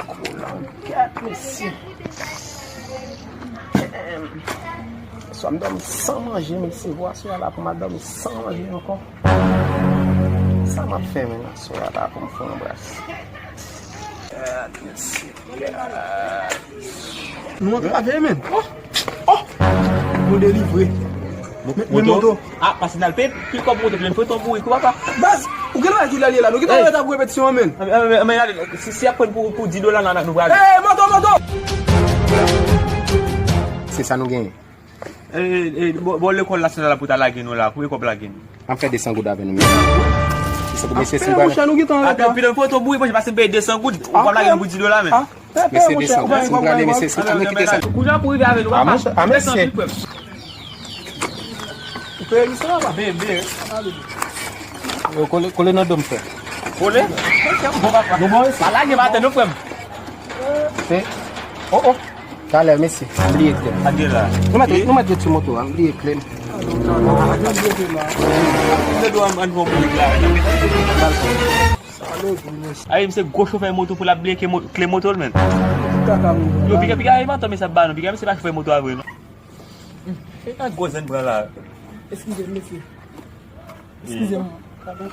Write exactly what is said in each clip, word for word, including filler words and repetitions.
Koulangèt, mesye. Damn. Swa m dòmi san manje, mesye. Vwa sou la pou m al dòmi san manje ankò. Sa m ap fè, menn, aswè a la pou m fè yon bras. Gad, mesye. Gad. Nou antrave, menn. Oh! Oh! Nou delivre. Men, men moto. Ah, pase n al peye, peye kòb moto, plen foto bourik ou papa. Baz, ou gen lè ki lè li la? Nou gentan ret ap repetisyon an, menn. Men, men, men, men, si, si y ap pran pou, pou dis dola, nan, nou pral. Ey, moto, moto! Se sa nou genyen. E, e, bò, bò lekòl la, se la pou ta lage nou la, koupe kòb lage nou. An fè desan goud avè nou, mesye. Desan goud, mesye, si nou pral. Monchè, nou gentan an reta. Atè, plen foto bourik, monchè, pase m peye desan goud, ou pral lage nou pou dis dola, menn. Mesye, desann, si w prale, mesye, si, ann kite sa. Kounye a pou rive avè nou, papa. Desann anpil, frè m. Ou peye misye la, papa? Bebe. Yo, kole, kole nan do m, frè. Kole? Nou bon, mesye. Pa lage m atè non, frè m. Se. Oh, oh. Talè, mesye. M bliye kle m. Ade la. Nou mèt, nou mèt jwe ti moto a, m bliye kle m. Mete dwa m ann fon bourik la. Ayi, misye gwo chofè moto pou l ap bliye ke mo-, kle moto l, menn. Yo, piga, piga, e mantan, mesye ap ba nou. Piga, misye pa chofè moto a vre, non. E ka gwo zen pran la. Eskize m, mesye. Eskize m. Padon.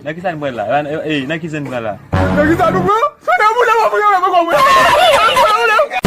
Nan ki sa n pran la? E, e, nan ki zen pran la? Nan ki sa nou pran? Fè nan moun nan mwen, mwen, mwen, mwen, mwen.